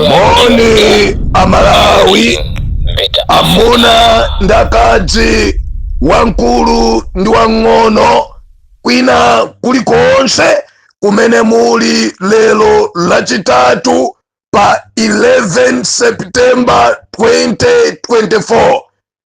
Moni Amalawi, amuna ndi akazi, wamkulu ndi wang'ono, kwina kulikonse kumene muli, lero Lachitatu pa 11 September 2024,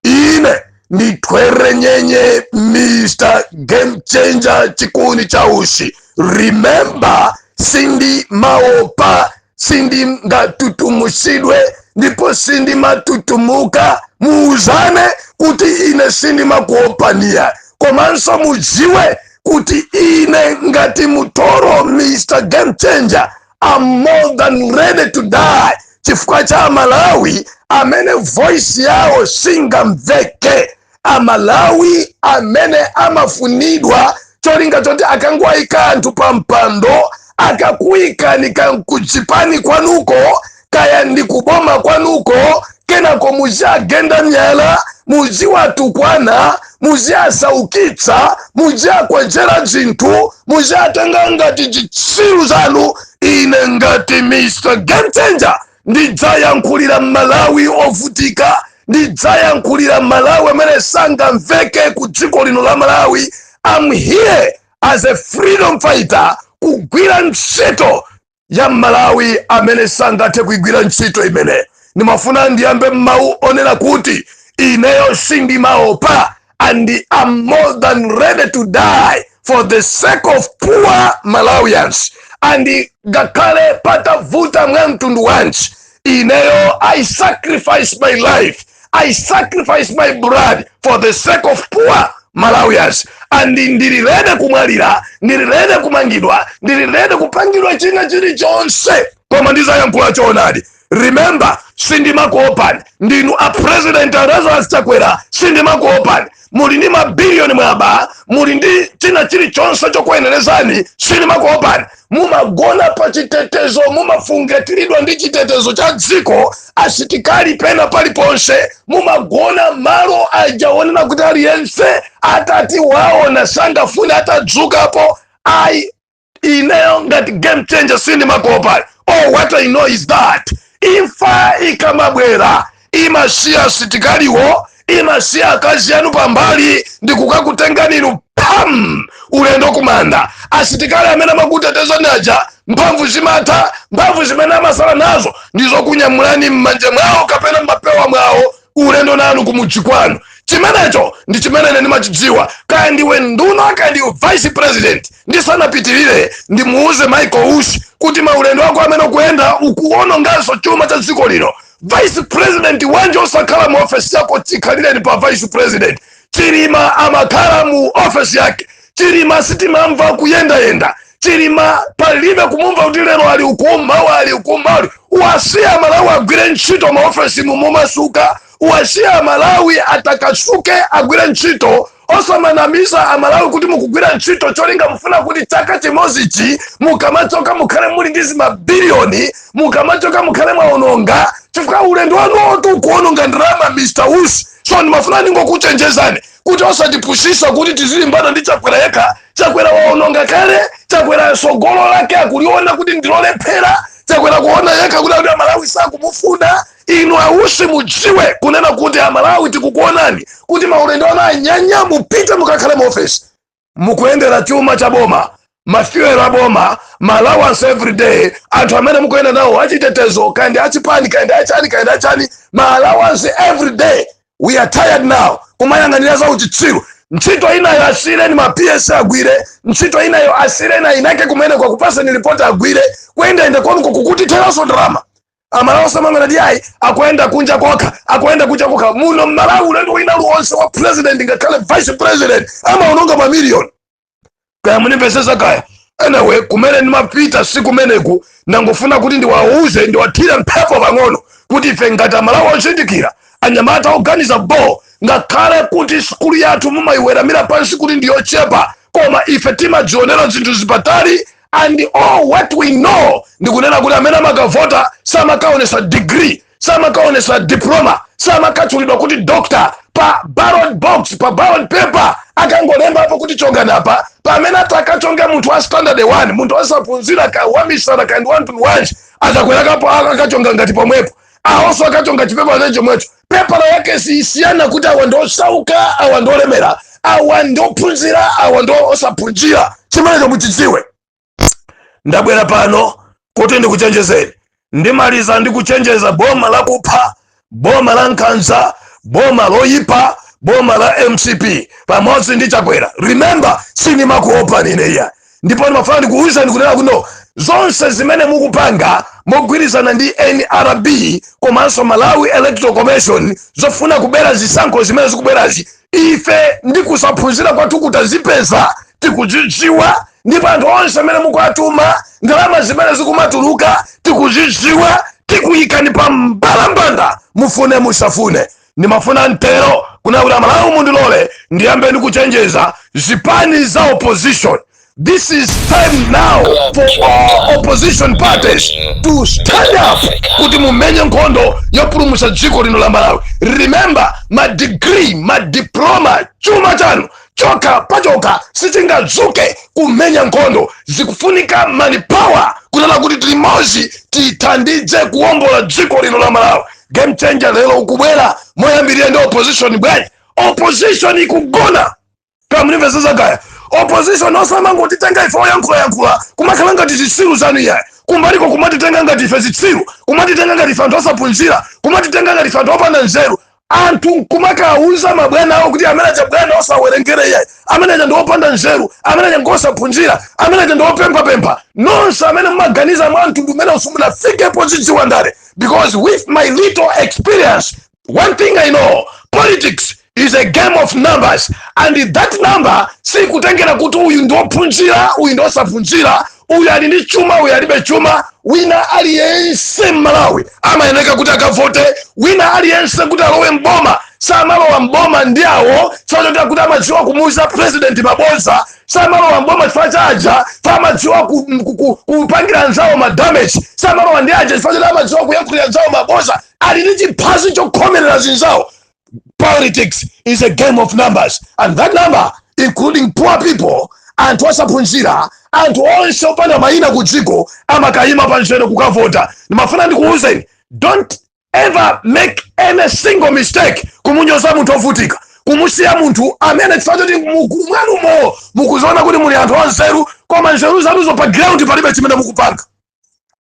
ine ndi Thwerenyenye Mr Game Changer, chikuni cha ushi. Remember, sindi maopa, sindi ngatutumusidwe ndipo sindi matutumuka. Muuzane kuti ine sindimakuopaniya, komanso mudziwe kuti ine ngati mutoro Mr Game Changer, I'm more than ready to die chifukwa cha Amalawi amene voice yawo singamveke, Amalawi amene amafunidwa cholinga choti akangwayika anthu pa mpando, akakuyikani kuchipani kwanuko, kaya ndi kuboma kwanuko, kenako muziagenda myala, muziwatukwana, muziasaukitsa, muziakwezera zinthu, muziatenga ngati zitsiru zanu. Ine ngati Mr Game Changer ndidzayankhulira Malawi ovutika, ndidzayankhulira Malawi amene sangamveke ku dziko lino la Malawi. I'm here as a freedom fighter kugwira ntchito ya Malawi amene sangathe kuigwira ntchito imene. Ndimafuna ndiyambe mawu onena kuti ineyo sindimaopa and I'm more than ready to die for the sake of poor Malawians. And ngakhale patavuta mwa mtundu wanji, ineyo I sacrifice my life, I sacrifice my blood for the sake of poor Malawians. And ndili ready kumwalira, ndili ready kumangidwa, ndili ready kupangidwa china chilichonse, koma ndizayankhula choonadi. Remember, sindimakuopani ndinu a President Lazarus Chakwera, sindimakuopani. Muli ndi mabiliyoni mwaba, muli ndi china chilichonse chokuyenerezani, sindimakuopani. Mumagona pa chitetezo, mumafungatiridwa ndi chitetezo cha dziko, asitikali pena paliponse. Mumagona malo ajaonena kuti aliyense atati waona sangafune atadzukapo. Ayi, ineyo ngati Game Changer sindimakuopani. Oh, what I know is that imfa ikamabwera imasiya asitikaliwo, imasiya akazi anu pambali ndikukakutengani inu, pam, ulendo kumanda. Asitikali amene amakutetezani aja mphamvu zimatha, mphamvu zimene amasala nazo ndizokunyamulani m'manja mwawo kapena m'mapewa mwawo, ulendo nanu kumudzi kwanu. Chimenecho ndi chimene ine ndimachidziwa, kaya ndiwe nduna, kaya ndiwe vice president. Ndisanapitirire, ndimuuze Michael Usi kuti maulendo ako amene ukuyenda ukuononganso chuma cha dziko lino. Vice president wanje osakhala mu ofesi yako chikhalireni pa vice president? Chilima amakhala mu ofesi yake. Chilima sitimamva kuyendayenda. Chilima palibe kumumva kuti lero ali uku, mawa ali uku, mawa uwasiya Malawi agwire ntchito maofesi mumasuka. Uwasiya Malawi atakasuke, agwire ntchito, osamanamiza Amalawi kuti mukugwira ntchito cholinga mufuna kuti chaka chimodzichi mukamachoka mukhale muli ndi zimabiliyoni. Mukamachoka mukhale mwaononga, chifukwa ulendo wanu oti ukuononga ndalama, Mr Usi. So ndimafuna ndingokuchenjezani kuti osatipusisa kuti tizilimbana ndi Chakwera yekha. Chakwera waononga kale. Chakwera sogolo lake akuliona kuti ndilolephera. Chakwera kuona yekha kuti Amalawi sakumufuna. Inu ausi, mudziwe kunena kuti Amalawi tikukuonani kuti maulendo anu anyanya. Mupite mukakhale mu ofesi. Mukuyendera chuma cha boma, ma fuel a boma, ma allowance every day. Anthu amene mukuyenda nawo achitetezo, kandi achipani, kandi achani, kandi achani, ma allowance every day. We are tired now kumayang'anira za uchitsiru. Ntchito inayo asiyireni ma PS agwire ntchito inayo, asiyireni ainake kumene kwakupaseni ripoti agwire. Kuyendayenda kwanuko kukutiteranso ndalama. Amalawi osamangana ndi ayi, akuyenda kunja kokha, akuyenda kunja kokha. Muno Mmalawi ulendo wina uliwonse wa president, ngakhale vice president, amaononga mamiliyoni. Kaya munimvesesa kaya. Anyway, kumene ndimapita si kumeneku. Ndangofuna kuti ndiwauze, ndiwathire mphepo pang'ono kuti ife ngati Amalawi ozindikira, anyamata oganiza bo, ngakhale kuti sukulu yathu mumayiweramira pansi kuti ndiyochepa, koma ife timadzionera zinthu zipatali. And all what we know ndikunena kuti amene amakavota samakaonesa degree, samakaonesa diploma, samakatchulidwa kuti doctor pa ballot box, pa ballot paper. Akangolembapo kuti chonganapa, pamene atakachonga munthu wa standard 1, munthu osaphunzira, ka wamisala, kandi wamtundu wanji. Achakwera akachonga ngati pomwepo, awonso akachonga chipepala chomwecho. Pepala yake sisiyana kuti awa ndi osauka, awa ndi olemera, awa ndi ophunzira, awa ndi osaphunzira. Chimenecho muchidziwe. Ndabwera pano kuti ndikuchenjezeni. Ndimaliza ndikuchenjeza boma lakupha, boma la nkhanza, boma loyipa, boma la MCP pamodzi ndi Chakwera. Remember, sindimakuopani ine iya, ndipo ndimafuna ndikuwuzani kunena kuno, zonse zimene mukupanga mogwirizana ndi NRB komanso Malawi Electoral Commission zofuna kubera zisankho zimene zikubwerazi, ife ndi kusaphunzira kwathu kutazipeza, tikuzidziwa. Ndipo anthu onse amene mukuatuma, ndalama zimene zikumatuluka, tikuzidziwa. Tikuyikani pa mbalambanda, mufune musafune. Ndimafuna mtero kuna kuti Amalawi mundilole ndiyambe ndikuchenjeza zipani za opposition. This is time now for all opposition parties to stand up kuti mumenye nkhondo yopulumutsa dziko lino la Malawi. Remember, ma degree, ma diploma, chuma chanu chokha pachokha sichingadzuke kumenya nkhondo. Zikufunika manpower kunena kuti tilimozi tithandize kuwombola dziko lino la Malawi. Game changer lero ukubwera moyambirira ndi opposition. Bwanji opposition ikugona? Kamunimvesesa kaya? Opposition osamangotitenga ife oyankhulayankhula kumakhala ngati zitsiru zanu iyayi. Kumbaliko kumatitenga ngati ife zitsiru, kumatitenga ngati ife anthu osaphunzira, kumatitenga ngati ife anthu opanda nzeru. Anthu kumakawuza mabwana awo kuti amene aja bwana osawerengere iyayi, amene aja ndi opanda nzeru, amene aja ngosaphunzira, amene aja ndi opemphapempha. Nonse amene mumaganiza mwa mtundu umene simunafikepo zidziwa ndale, because with my little experience, one thing I know: politics is a game of numbers, and that number sikutengera kuti uyu ndi wophunzira, uyu ndi osaphunzira, uyu ali ndi chuma, uyu alibe chuma. Wina aliyense mMalawi amayeneka kuti akavote. Wina aliyense kuti alowe mboma. Samalowa mboma ndi awo chifukwa kuti amadziwa kumuuza president mabodza. Samalowa mboma chifukwa chaja amadziwa kupangira anzawo ma damage. Samalowa ndi aja chifukwa choti amadziwa kuyankhulira anzawo mabodza, ali ndi chiphazi chokhomerera zinzawo. Politics is a game of numbers, and that number including poor people, anthu osaphunzira, anthu onse opanda mayina ku dziko amakayima panzere kukavota. Ndimafuna ndikuwuzeni, don't ever make any single mistake kumunyoza munthu ovutika, kumusiya munthu amene chifukwa choti mwanumo mukuziona kuti muli anthu anzeru, koma nzeru zanuzo pa ground palibe chimene mukupanga.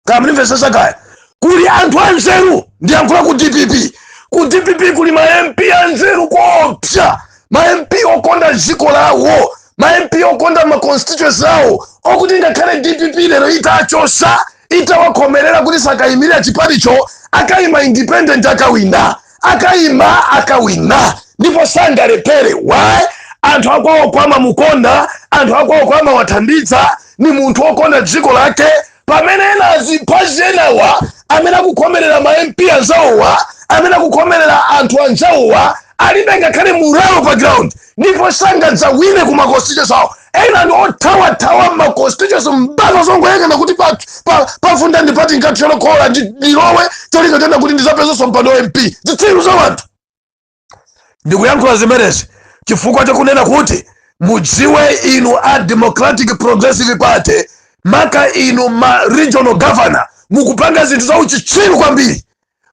Kaya munimvesesa kaya? Kuli anthu anzeru. Ndiyankhula ku DPP. Ku DPP kuli ma MP anzeru koopsa, ma MP okonda dziko lawo, ma MP okonda ma constituency awo, okuti ngakhale DPP lero itachosa, itawakhomerera kuti sakayimirira chipanicho, akayima independent akawina, akayima akawina, ndipo sangalephere. Why? Anthu akwawo kwamamukonda, anthu akwawo kwamawathandiza, ni munthu wokonda dziko lake. Pamene ena aziphazi enawa amene akukhomerera ma MP anzawowa, amene akukhomerera anthu anzawowa, alibe ngakhale morale pa ground, ndipo sangadzawine ku ma constituency awo. Ena ndi othawathawa ma constituency, mbava zongoyang'ana kuti pafunda ndipati nkathyola ndilowe, cholinga chona kuti ndizapezanso mpando wa MP. Zitsiru za wanthu. Ndikuyankhula zimenezi chifukwa chakunena kuti mudziwe inu a Democratic Progressive Party, maka inu ma regional governor, mukupanga zinthu za uchitsiru kwambiri.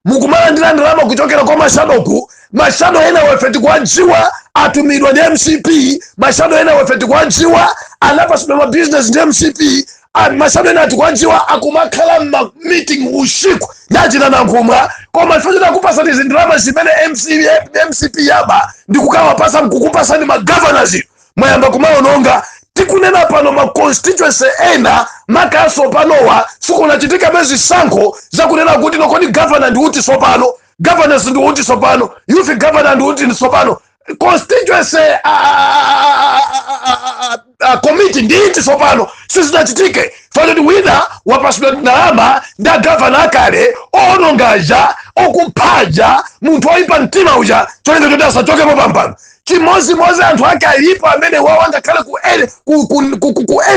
Mukumalandira ndalama kuchokera kwa ma shadow ku ma shadow ena wefe tikuwadziwa, atumidwa ndi MCP. Ma shadow ena wefe tikuwadziwa, anapasidwa ma business ndi MCP. Ma shadow ena tikuwadziwa, akumakhala ma meeting usiku ndachita nankhumwa, koma chifukwa choti akupasani zindalama zimene MCP yaba ndikukawapasa, nkukupasani ma governors, mwayamba kumaononga. Tikunena pano, ma constituency ena makaso panowa sikunachitikabe zisankho zakunena kuti nokoni governor ndi uti sopano, governors ndi uti sopano, youth governor ndi uti sopano, constituency committee ndi iti sopano. Sizinachitike fanoti wina wapasidwa ndalama ndi agavana akale oonongaja, okuphaja, munthu oyipa mtima uja, cholinga choti asachokepo pampano. Chimozimozi anthu ake alipo amene wawo angakhale ku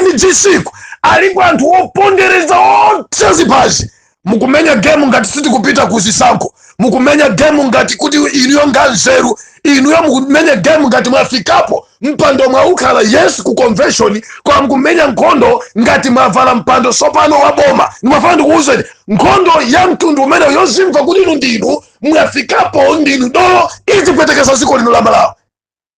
NGC ku alipo anthu opondereza opsa ziphazi. Mukumenya game ngati sitikupita kuzisankho. Mukumenya game ngati kuti inuyo nganzeru. Inuyo mukumenya game ngati mwafikapo. Mpando mwaukhala, yes, ku convention, koma mukumenya nkhondo ngati mwavala mpando sopano wa boma. Ndimafuna ndikuwuzeni, nkhondo ya mtundu umene yozimva kuti inu ndinu mwafikapo, ndinu dolo, izipwetekesa dziko lino la Malawi.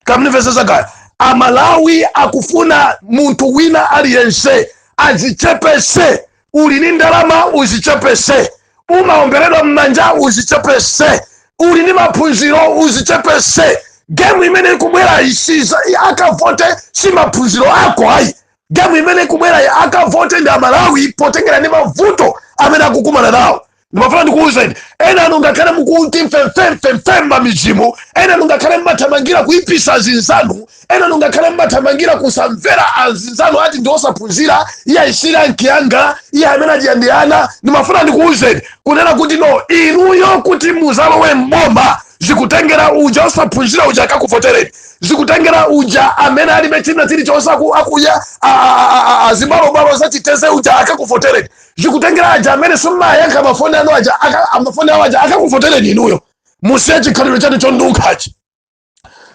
Kamnimvesesa kaya? Amalawi akufuna munthu wina aliyense azichepese. Uli ni ndalama, uzichepese. Umaomberedwa m'manja, uzichepese. Uli ndi maphunziro, uzichepese. Game imene ikubwera isiza akavote si maphunziro ako ayi. Game imene ikubwera akavote ndi Amalawi potengera ndi mavuto amene akukumana nawo. Ndimafuna ndikuwuzeni, ena anu ngakhale mukuti mfemfemfemfem mamizimu, ena anu ngakhale mmathamangira kuipisa azinzanu, ena anu ngakhale mmathamangira kusamvera azinzanu, ati ndi osaphunzira, iye ayisira nkiyanga, iye amene achiyandiyana. Ndimafuna ndikuwuzeni kunena kuti no, inuyo kuti muzalowe mboma, zikutengera uja osaphunzira uja akakuvotereni, zikutengera uja amene alibe china chilichonse, akuya azibalobalo zachiteze uja akakuvotereni, zikutengera aja amene simumayankha mafoni anu aja, mafoni awo aja akakuvotereni inuyo. Musiye chikhalidwe chanu chonunkhachi.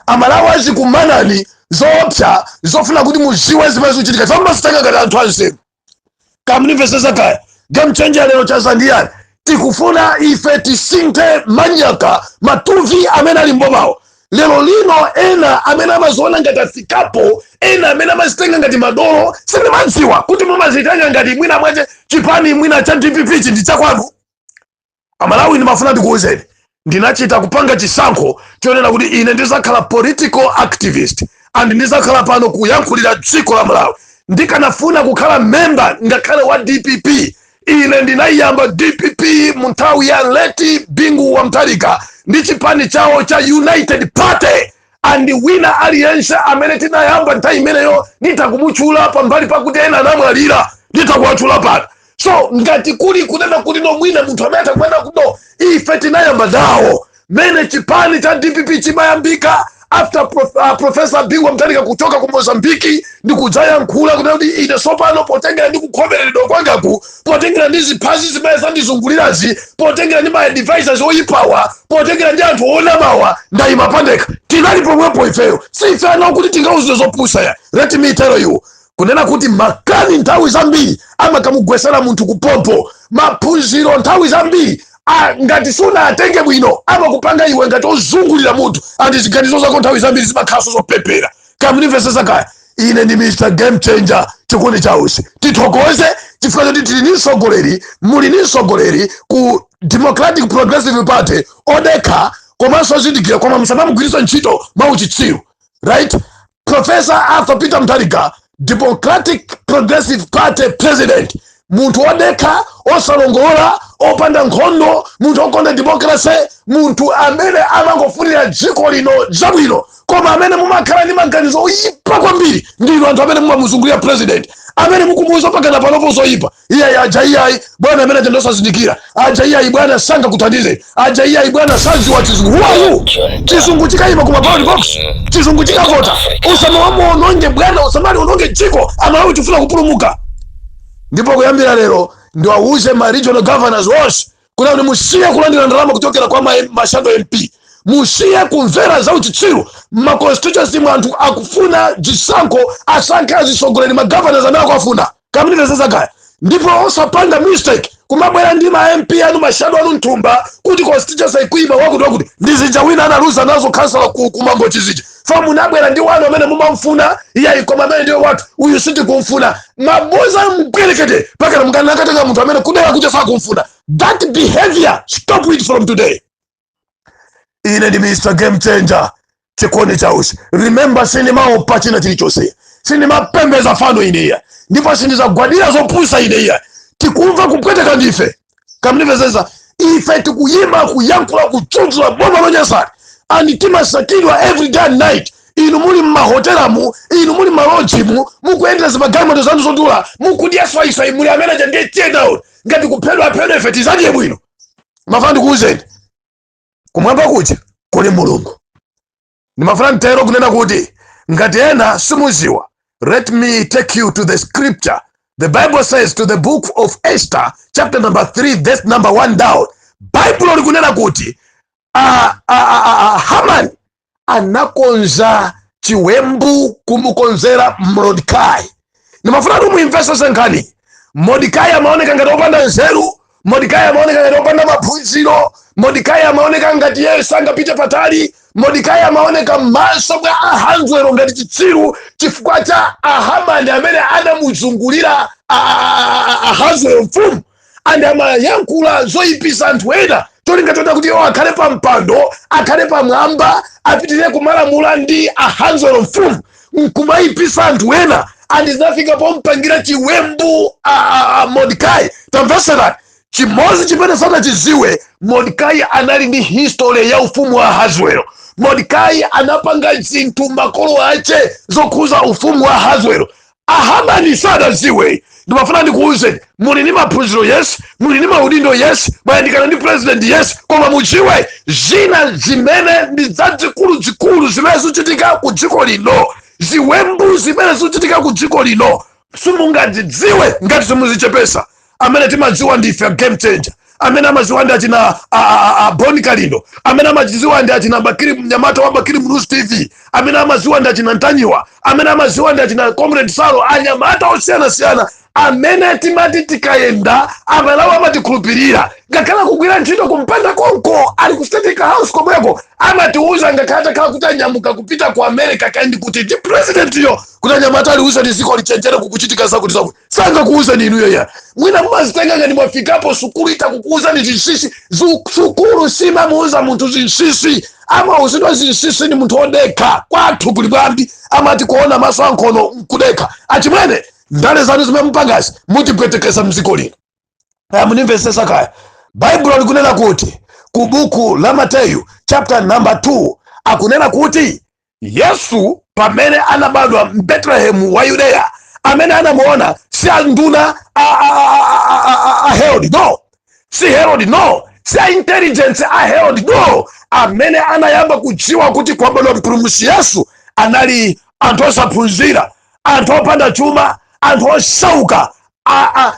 Amalawi azikumanani zoopsa zofuna kuti muziwe zimene zikuchitika, zomazitenga ngati anthu anzeru. Kamnimvesesa kaya? Game changer lero chazandiyani? Tikufuna ife tisinthe manyaka matuvi amene ali mbomawo lero lino. Ena amene amaziona ngati afikapo, ena amene amazitenga ngati madolo, sindimadziwa kuti mumazitenga ngati mwina mwache chipani mwina cha DPP chi ndi chakwanu. Amalawi, ndimafuna ndikuwuzeni, ndinachita kupanga chisankho chonena kuti ine ndizakhala political activist and ndizakhala pano kuyankhulira dziko la Malawi. Ndikanafuna kukhala member ngakhale wa DPP, ine ndinayamba DPP mu nthawi ya late Bingu wa Mutharika ndi chipani chawo cha United Party, and wina aliyense amene tinayamba nthawi imeneyo nitakumutchula pambali pakuti ena anamwalira, nditakuwatchula pano. So ngati kuli kunena kuti no, mwina munthu amene atakuena kuno, ife tinayamba nawo mene chipani cha DPP chimayambika after Professor Bingu Mutharika kuchoka ku Mozambiki ndi kudzayankhula kunena kuti ine sopano, potengera ndi kukhomereredwa kwangaku, potengera ndi ziphazi zimene zandizungulirazi, potengera ndi ma advisors oyipawa, potengera ndi anthu onamawa, ndayima pandekha. Tinali pomwepo ifeyo, si ife ana kuti tingauzire zopusa ya. Let me tell you kunena kuti makani nthawi zambiri amakamugwesera munthu kupompo. Maphunziro nthawi zambiri ngati sunatenge bwino amakupanga iwe ngati ozungulira munthu, and ziganizo zako nthawi zambiri zimakhalanso zopepera. Kamnimvesesa kaya? Ine ndi Mr Game Changer Chikondi Chausi. Tithokoze chifukwa choti tili ni mtsogoleri, muli ni mtsogoleri ku Democratic Progressive Party odekha komanso ozindikira, koma musamamugwiritsa ntchito mwauchitsiru, right? Professor Arthur Peter Mutharika, Democratic Progressive Party president, munthu wodekha, osalongola, opanda nkhondo, munthu okonda democracy, munthu amene amangofunira dziko lino zabwino. Koma amene mumakhala ndi maganizo oyipa kwambiri ndinu anthu amene mumamuzungulira president, amene mukumuuza pakana panopo zoyipa. Iyayi aja, iyayi bwana, amene aja ndosazindikira aja, iyayi bwana, sangakuthandize aja, iyayi bwana, saziwa chizungu. Who are you? Chizungu chikayima kuma ballot box, chizungu chikavota. Usamawamuononge bwana, usamali ononge dziko. Amalawi tifuna kupulumuka. Ndipo kuyambira lero ndiwauze ma regional governors onse kuti musiye kulandira ndalama kuchokera kwa ma shadow MP, musiye kumvera za uchitsiru. Ma constituency mwanthu akufuna zisankho, asankhe azisogoleri, ma governors amene akuafuna. Kamnimvesesa kaya? Ndipo osapanga mistake kumabwera ndi ma MP anu, ma shadow anu mthumba, kuti constituency ikuima wakuti wakuti. Ndizija wina analuza nazo kansala ku Mangochi zija fa munabwera ndi wanu amene mumamfuna. Iyayi, koma amene ndiye wathu uyu sitikumfuna. Maboza mkwerekete pakana mukanakatenga munthu amene kudera kuja sakumfuna. That behavior, stop it from today. Ine ndi Mr Game Changer Chikondi Chausi. Remember, sindimaopa china chilichonse, sindimapembeza fano ineya, ndipo sindizagwadira zopusa ineya. Tikumva kupweteka ndife. Kamnimvesesa? Ife tikuyima kuyankhula kudzudzula boma lonyasani, and timasakidwa every day and night. Inu muli mmahotelamu, inu muli mmalojimu, mukuyendera zimagalimoto zanu zodula, mukudya swaiswai, muli amene aja ndiye tiyenawo. Ngati kuphedwa aphedwe, ife tizadye bwino. Mafana ndikuwuzeni, kumwamba kuja kuli Mulungu. Ndimafuna mtero kunena kuti ngati ena simuziwa, let me take you to the scripture. The Bible says, to the Book of Esther, chapter number 3, verse number 1 down, Bible likunena kuti Haman anakonza Chiwembu kumukonzera Mordekai. Ndimafuna kuti muimvesese nkhani. Mordekai amaoneka ngati opanda nzeru, Mordekai amaoneka ngati opanda maphunziro, Mordekai amaoneka ngati iye sangapite patali, Mordekai amaoneka m'maso mwa Ahaswero ngati chitsiru, chifukwa cha Ahamani amene anamuzungulira Ahaswero mfumu, and amayankhula zoyipisa anthu ena, cholinga chota kuti iwo akhale pa mpando, akhale pamwamba, apitirire kumalamula ndi Ahaswero mfumu, nkumayipisa anthu ena, and zinafika pompangira chiwembu Mordekai. Tamveserani, chimodzi chimene sanachiziwe, Mordekai anali ndi history ya ufumu wa Ahaswero. Mordekai anapanga zinthu makolo ache zokhuza ufumu wa Ahaswero. Ahamani sadaziwe. Ndimafuna ndikuwuzeni, muli ndi maphunziro, yes, muli ndi maudindo, yes, mwayandikana ndi president, yes, koma mudziwe zina zimene ndi zazikulu zimene zikuchitika ku dziko lino, ziwembu zimene zikuchitika ku dziko lino, simungazidziwe ngati simuzichepesa. Amene timadziwa ndife game changer, amene amadziwa ndi achina Boni Kalindo, amene amadziwa ndi achina Bakiri, mnyamata wa Bakiri News TV, amene amadziwa ndi achina Ntanyiwa, amene amadziwa ndi achina Comrade Salo, anyamata osiyanasiyana amene timati tikayenda Amalawi amatikhulupirira, ngakhale kugwira ntchito kumpanda konko, ali ku State House komweko, amatiuza ngakhale atakhala kuti anyamuka kupita ku America kandi kuti ndi president yo, kuti anyamata aliuza ndi ziko lichenjere, kukuchitika zakuti zakuti, sangakuuzeni inuyo ya. Mwina mumazitenga ngati mwafikapo, sukulu itakukuuzani zinsinsi. Sukulu simamuuza munthu zinsinsi, amauzidwa zinsinsi ni munthu wodekha. Kwathu kuli bwambi, amati kuona maso ankhono nkudekha. Achimwene, ndale zanu zimene mupangazi mutipwetekesa mdziko lino. Aya, munimvesesa kaya? Baibulo likunena kuti ku buku la Mateyu chapter number 2, akunena kuti Yesu pamene anabadwa m'Betelehemu wa Yudeya, amene anamuona si anduna a Herod, no, si Herod, no, si a intelligence a Herod, no. Amene anayamba kudziwa kuti kwabadwa mpulumutsi Yesu anali anthu osaphunzira, anthu opanda chuma, anthu osauka,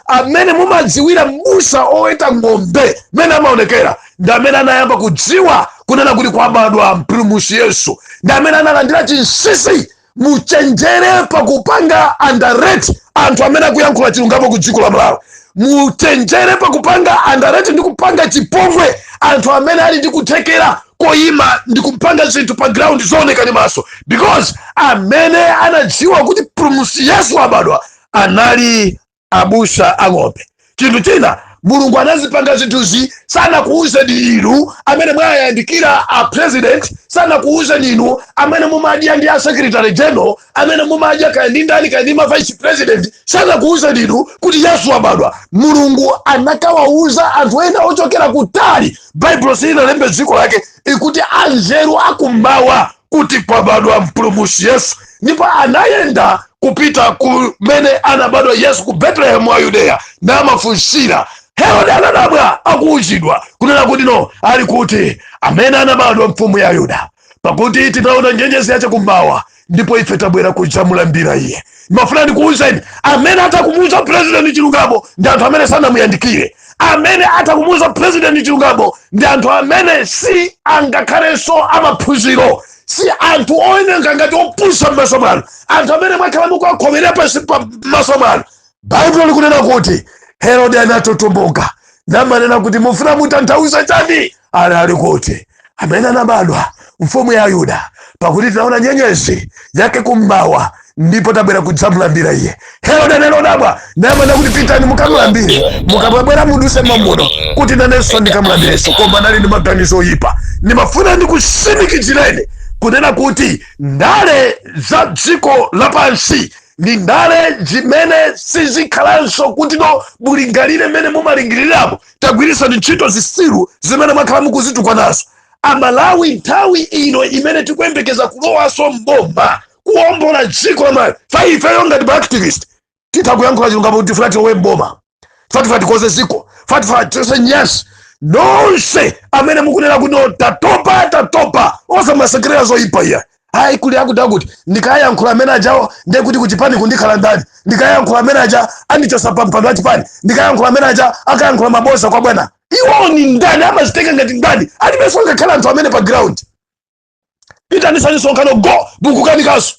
amene mumadziwira m'busa oweta ng'ombe mene amaonekera, ndi amene anayamba kudziwa kunena kuti kwabadwa mpulumutsi Yesu, ndi amene analandira chinsinsi. Muchenjere pakupanga underrate anthu amene akuyankhula chilungamo ku dziko la Malawi. Muchenjere pakupanga underrate ndi kupanga chipongwe anthu amene ali ndi kuthekera koyima ndi kupanga zinthu pa ground zooneka ndi maso, because amene anadziwa kuti mpulumutsi Yesu abadwa anali abusa ang'ombe. Chinthu china, Mulungu anazipanga zinthuzi, sanakuwuzeni inu amene mwayandikira a president, sanakuwuzeni inu amene mumadya ndi a secretary general, amene mumadya kaya ndi ndani, kaya ndi ma vice president, sanakuwuzeni inu kuti Yesu abadwa. Mulungu anakawawuza anthu ena ochokera kutali. Baibulo silinalembe dziko lake, ikuti anzeru akummawa kuti kwabadwa mpulumutsi Yesu, ndipo anayenda kupita kumene anabadwa Yesu ku Betelehemu wa Yudeya namafunsira. Herode anadabwa akuwuzidwa kunena kuti, "No, ali kuti amene anabadwa mfumu ya Yuda? Pakuti tinaona nyenyezi yache kummawa, ndipo ife tabwera kudzamulambira iye." Ndimafuna ndikuwuzeni, amene atakumuuza president chilungamo ndi anthu amene sanamuyandikire. Amene atakumuuza president chilungamo ndi anthu amene si angakhalenso amaphunziro, si anthu oyenenga ngati opusa m'maso mwanu, anthu amene mwakhala mukuwakhomera pansi pa m'maso mwanu. Baibulo likunena kuti Herode anatutumbuka namanena kuti, "Mufuna mutanthauza chani? Ali kuti amene anabadwa mfumu ya Yuda? Pakuti tinaona nyenyezi yake kummawa, ndipo tabwera kudzamulambira iye." Herode analodabwa namanena kuti, "Pitani mukamulambire, mukabwera muduse mamuno kuti nanenso ndikamulambirenso." Koma anali ndi maganizo oyipa. Ndimafuna ndikusimikizireni kunena kuti ndale za dziko lapansi ndi ndale zimene sizikhalanso kuti no mulingalire mmene mumalingaliramo. Tagwirisani ntchito zisilu zimene mwakhala mukuzitukwa nazo. Amalawi, nthawi ino imene tikuyembekeza kulowanso mboma, kuwombola dziko la Malawi, fa ifeyo ngati ma activist titha kuyankhula chilungamo kuti tifuna tilowe mboma, fatifuna tikoze ziko, fatifuna tise nyasi. Nonse amene mukunena kuti, "No, tatopa, tatopa," osamasekerera zoyipa iya. Ayi, kuli akuti akuti ndikayankhula amene ajawo, ndiye kuti kuchipani kundikhala ndani? Ndikayankhula amene aja andichosa pa mpando wa chipani. Ndikayankhula amene aja akayankhula mabosa kwa bwana. Iwo ni ndani? Amazitenga ngati ndani? Alibenso ngakhale anthu amene pa ground. Itanisani msonkhano go, mukukanikaso.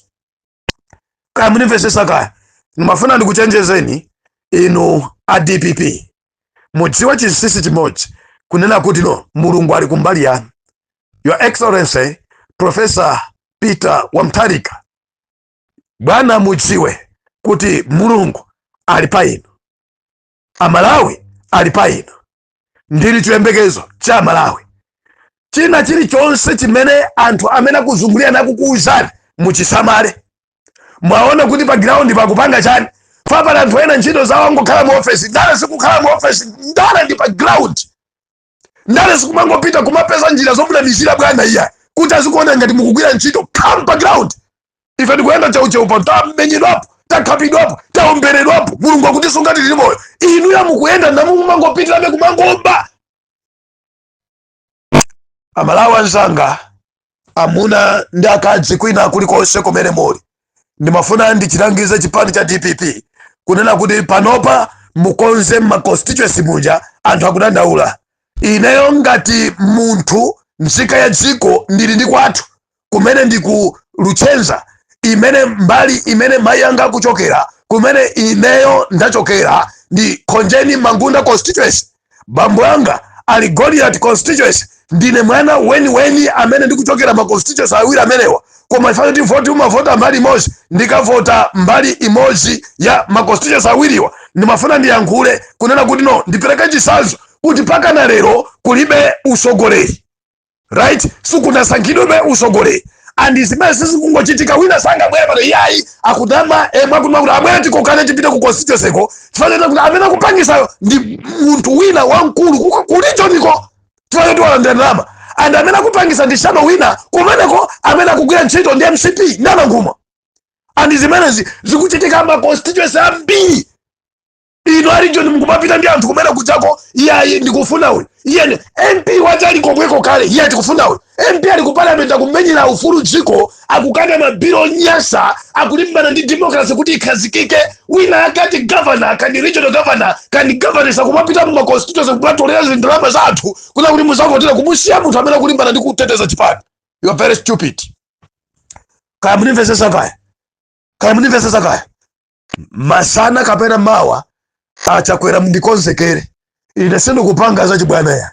Kaya munimvesesa kaya. Ndimafuna ndikuchenjezeni inu a DPP, mudziwe chinsinsi chimodzi, kunena kuti no, Mulungu ali kumbali yanu. Your Excellency Professor Peter wa Mutharika, bwana, mudziwe kuti Mulungu ali pa inu, Amalawi ali pa inu, ndili chiyembekezo cha Malawi. China chilichonse chimene anthu amene akuzungulira nakukuwuzani, muchisamale. Mwaona kuti pa ground pakupanga chani? Papali anthu ena ntchito zawo angokhala mu ofesi. Ndale sikukhala mu ofesi, ndale ndi pa ground. Ndale sikumangopita kumapeza njira zomunamizira bwana iya kuti azikuona ngati mukugwira ntchito. Come pa ground. Ife tikuyenda chauchau pano, tamenyedwapo, takhapidwapo, taomberedwapo, Mulungu akutisunga tili moyo. Inu ya mukuyenda namumangopitirabe kumangomba. Amalawi anzanga, amuna ndi akazi, kwina kulikonse kumene muli, ndimafuna ndichilangize chipani cha DPP kunena kuti panopa mukonze ma constituency muja, anthu akudandaula. Ineyo ngati munthu nzika ya dziko, ndili ndi kwathu kumene ndiku Luchenza, imene mbali imene mayi anga akuchokera, kumene ineyo ndachokera ndi Khonjeni Mangunda constituency. Bambo anga ali Goliath constituency. Ndine mwana weniweni amene ndikuchokera ma constituency awiri amenewa, koma ifane kuti voti umavota mbali imodzi, ndikavota mbali imodzi ya ma constituency awiriwa. Ndimafuna ndiyankhule kunena kuti no, ndipereke chitsanzo kuti pakana lero kulibe usogoleri, right? Sikunasankhidwebe usogoleri, and zimene sizikungochitika. Wina sangabwere pano, iyayi, akutama emwe akutama kuti abwere tikokane tipite ku constituency ko, chifukwa kuti amene akupangisayo ndi munthu wina wamkulu kulichoniko, chifukwa choti walandira ndalama, and amene akupangisa ndi shadow wina kumeneko, amene akugwira ntchito ndi MCP ndi anangumwa. And zimenezi zikuchitika ma constituency ambiri. Ino a region mukumapita ndi anthu kumene kuchako, iyayi, ndikufuna uyu. Iye MP wache ali komweko kale, iye tikufuna uyu. MP ali ku parliament akumenyera ufulu dziko, akukana mabilo onyasa, akulimbana ndi democracy kuti ikhazikike. Wina akati governor, kandi regional governor, kandi governors, akumapita mu constituency kumatolera zindalama za anthu kuna kuti muzavotera, kumusiya munthu amene akulimbana ndi kuteteza chipani. You are very stupid. Kaya munimvesesa kaya, kaya munimvesesa kaya. Masana kapena mawa, aChakwera, mundikonzekere. Ine sindikupanga zachibwana ya,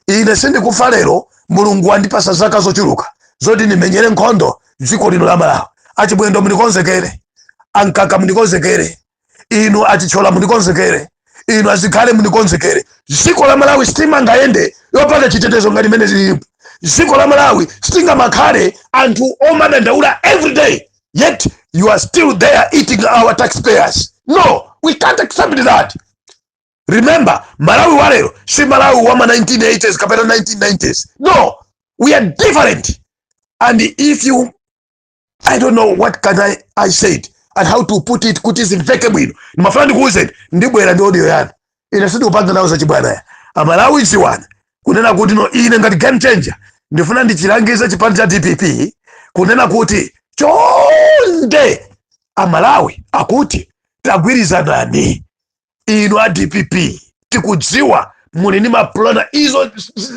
ine sindikufa lero. Mulungu wandipasa zaka zochuluka zoti ndimenyere nkhondo dziko lino la Malawi. Achibwendo, mundikonzekere. Ankaka, mundikonzekere. Inu achichola, mundikonzekere. Inu azikhale, mundikonzekere. Dziko la Malawi sitimangayende yopanda chitetezo ngati imene zilipo. Dziko la Malawi sitingamakhale anthu omadandaula every day, yet you are still there eating our taxpayers. No, we can't accept that. Remember, Malawi walero si Malawi wama 1980s kapena 1990s. No, we are different. And if you, I don't know what can I said and how to put it kuti zimveke bwino. Ndimafuna ndikuwuzeni, ndibwera ndi audio yanu. Ine sindikupanga nawo zachibwana ya. Amalawi, ziwana kunena kuti no, ine ngati game changer ndifuna ndichilangize chipani cha DPP kunena kuti chonde, Amalawi akuti tagwirizanani. Inu a DPP, tikudziwa muli ndi maplana, izo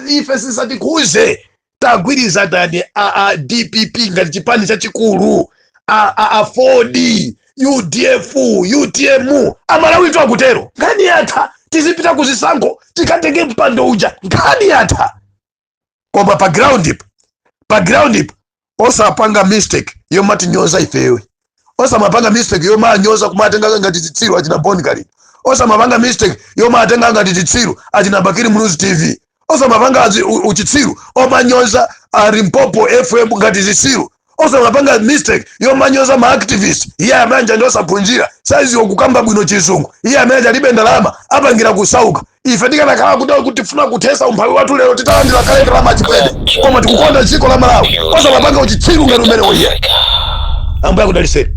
ife sisatikhuze. Tagwirizanani a DPP ngati chipani chachikulu, a AFORD, UDF, UTM. Amalawi tu akutero. Nkhani yatha, tizipita kuzisankho, tikatenge mpando uja, nkhani yatha. Koma pa ground ipo, pa ground ipo, osapanga mistake yomatinyoza ifewe, osamapanga mistake yomanyoza kumatenga ngati zitsiru achina Boni Kalindo, osamapanga mistake yomatenga ngati zitsiru achina Bakili Muluzi TV, osamapanga uchitsiru omanyoza a Limpopo FM ngati zitsiru, osamapanga mistake yomanyoza ma activist. Iye amene ndi osaphunzira, saziwa kukamba bwino Chizungu, iye amene alibe ndalama, apangira kusauka. Ife tikanakhala kuti tifuna kuthesa umphawi wathu lero, titalandira kale ndalama chibwene, koma tikukonda dziko la Malawi. Osamapanga uchitsiru ngati umene uiye. Ambuye akudaliseni.